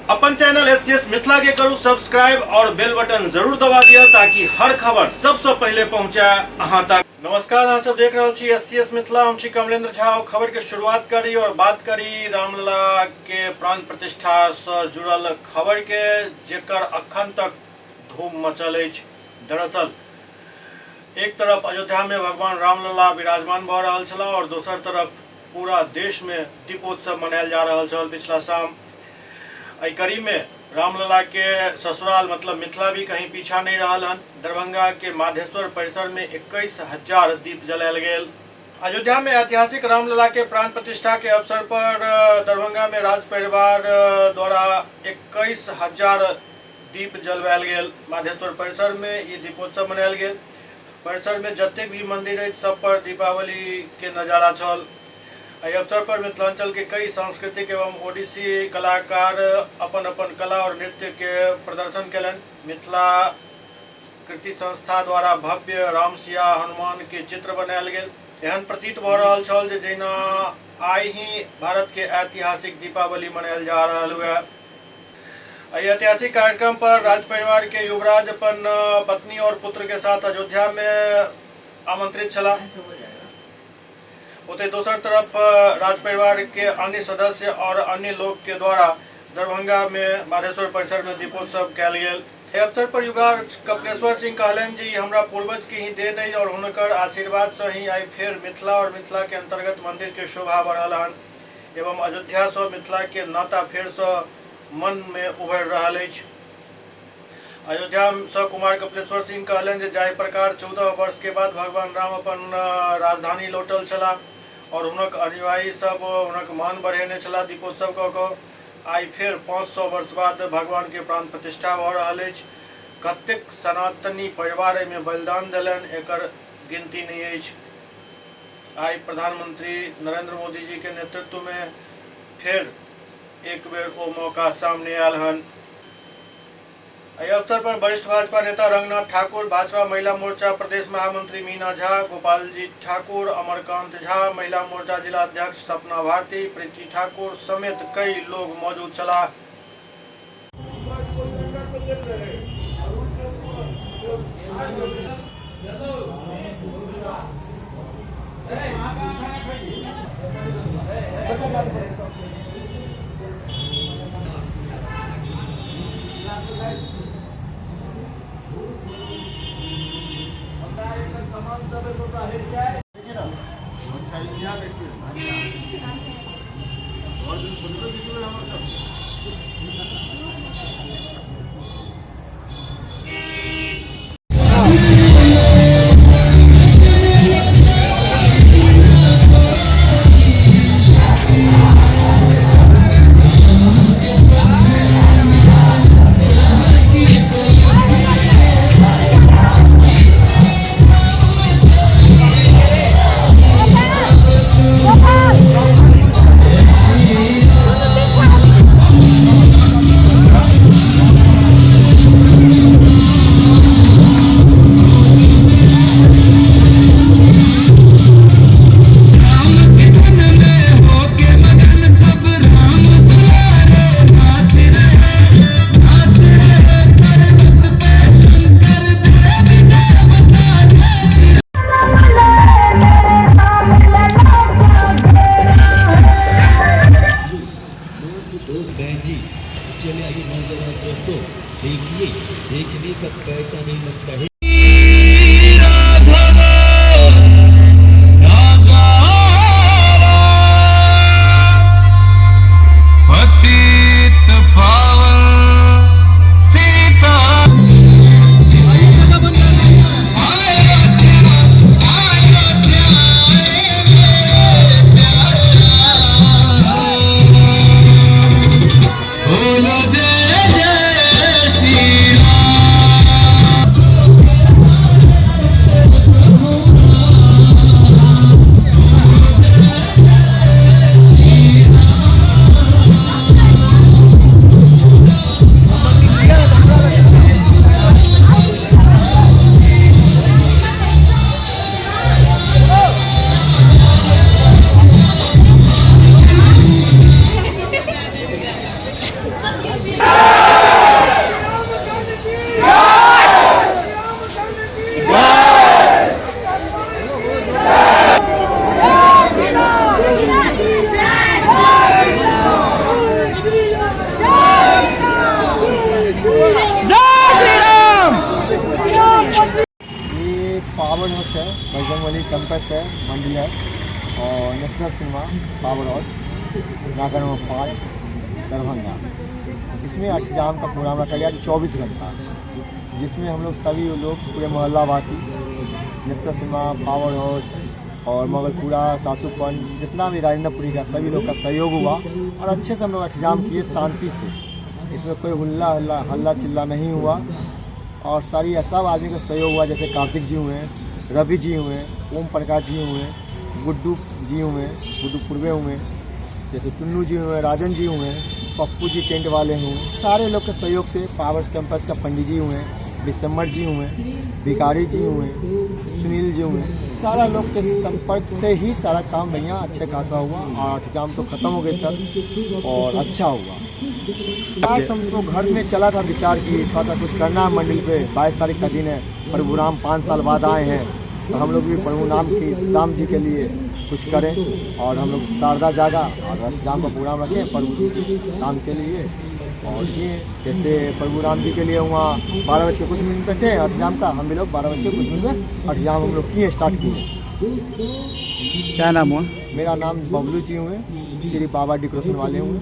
अपन channel S Mithila के करू सब्सक्राइब और बेल बटन जरूर दबा दिया ताकि हर खबर सबसे पहले पहुंचे अहां तक। नमस्कार, अहाँ सब देख रहल छी एस मिथिला, हम छी कमलेंद्र झा। और खबर के शुरुआत करी और बात करी रामलला के प्राण प्रतिष्ठा से जुड़ल खबर के, जेकर अखन तक धूम मचल अछि। दरअसल एक तरफ अयोध्या में भगवान रामलला विराजमान भ रहल छलाह और दोसर तरफ पूरा देश में दीपोत्सव मनायल जा रहल छल। पिछला शाम एहि कड़ी में रामलला के ससुराल मतलब मिथिला भी कहीं पीछा नहीं रहल हन। दरभंगा के माधेश्वर परिसर में 21,000 दीप जलायल गेल। अयोध्या में ऐतिहासिक रामलला के प्राण प्रतिष्ठा के अवसर पर दरभंगा में राज परिवार द्वारा 21,000 दीप जलवायल गेल। माधेश्वर परिसर में ये दीपोत्सव मनायल गेल। परिसर में जतेक भी मंदिर अछि सब पर दीपावली के नजारा छल। एहि अवसर पर मिथिलांचल के कई सांस्कृतिक एवं ओडिसी कलाकार अपन अपन कला और नृत्य के प्रदर्शन केलनि। मिथिला कृति संस्था द्वारा भव्य राम सिया हनुमान के चित्र बनायल गेल। एहन प्रतीत भऽ रहल छल जे जहिना आइ ही भारत के ऐतिहासिक दीपावली मनायल जा रहल हुए। एहि ऐतिहासिक कार्यक्रम पर राज परिवार के युवराज अपन पत्नी और पुत्र के साथ अयोध्या में आमंत्रित छलाह। ओतहि दोसर तरफ राज परिवार के अन्य सदस्य और अन्य लोग के द्वारा दरभंगा में माधेश्वर परिसर में दीपोत्सव कयल गेल। एहि अवसर पर युवराज कपिलेश्वर सिंह कहलनि जे ई हमरा पूर्वज के ही देन अछि और हुनकर आशीर्वाद से ही आइ फेर मिथिला और मिथिला के अंतर्गत मंदिर के शोभा बढ़ल हन एवं अयोध्या से मिथिला के नाता फेर से मन में उभरि रहल अछि। अयोध्या से कुमार कपिलेश्वर सिंह कहलनि जे जाहि प्रकार 14 वर्ष के बाद भगवान राम अपन राजधानी लौटल छलाह और हुनक अनुयायी सब हुनक मान बढ़ेने छलाह दीपोत्सव कऽ कऽ, आइ फेर 500 वर्ष बाद भगवान के प्राण प्रतिष्ठा भऽ रहल अछि। कतेक सनातनी परिवार एहिमे बलिदान देलनि एकर गिनती नहि अछि। आइ प्रधानमंत्री नरेंद्र मोदी जी के नेतृत्व में फेर एक बेर ओ मौका सामने आयल हन। एहि अवसर पर वरिष्ठ भाजपा नेता रंगनाथ ठाकुर, भाजपा महिला मोर्चा प्रदेश महामंत्री मीना झा, गोपालजी ठाकुर, अमरकांत झा, महिला मोर्चा जिला अध्यक्ष सपना भारती, प्रीति ठाकुर समेत कई लोग मौजूद छलाह। चले आइए नौजवान दोस्तों, देखिए, देखने का पैसा नहीं लगता है। मधुबनी कैंपस है, मंडल है और नेशनल सिनेमा पावर हाउस, नाका नंबर 5, दरभंगा। इसमें अष्टजाम का प्रोग्राम रखा गया 24 घंटा, जिसमें हम लोग सभी लोग पूरे मोहल्लावासी नेशनल सिनेमा पावर हाउस और मोगलपुरा, सासुपन, जितना भी राजेंद्रपुरी का सभी लोग का सहयोग हुआ और अच्छे से हम लोग अष्टजाम किए शांति से। इसमें कोई हुल्ला हल्ला हल्ला चिल्ला नहीं हुआ और सारी सब आदमी का सहयोग हुआ, जैसे कार्तिक जी हुए, रवि जी हुए, ओम प्रकाश जी हुए, गुड्डू जी हुए, गुड्डू पूर्वे हुए, जैसे टुन्नू जी हुए, राजन जी हुए, पप्पू जी टेंट वाले हुए, सारे लोग के सहयोग से पावर कैंपस का पंडित जी हुए, विशंबर जी हुए, भिखारी जी हुए, सुनील जी हुए, सारा लोग के संपर्क से ही सारा काम भैया अच्छे खासा हुआ और अष्टजाम तो ख़त्म हो गए सर और अच्छा हुआ। आज हम तो घर में चला था विचार कि थोड़ा सा कुछ करना है मंडल पे। 22 तारीख का दिन है, प्रभु राम 5 साल बाद आए हैं तो हम लोग भी प्रभु नाम की राम जी के लिए कुछ करें और हम लोग शारदा जागा और अष्टजाम का प्रोग्राम रखें प्रभु राम के लिए। और ये जैसे प्रभु राम जी के लिए वहाँ 12 बज के कुछ मिनट पे थे अष्टजाम का, हम भी लोग 12 बज के कुछ मिनट में अष्टजाम हम लोग किए, स्टार्ट किए। क्या नाम हुआ? मेरा नाम बबलू जी हुए, श्री बाबा डेकोरेशन वाले हुए।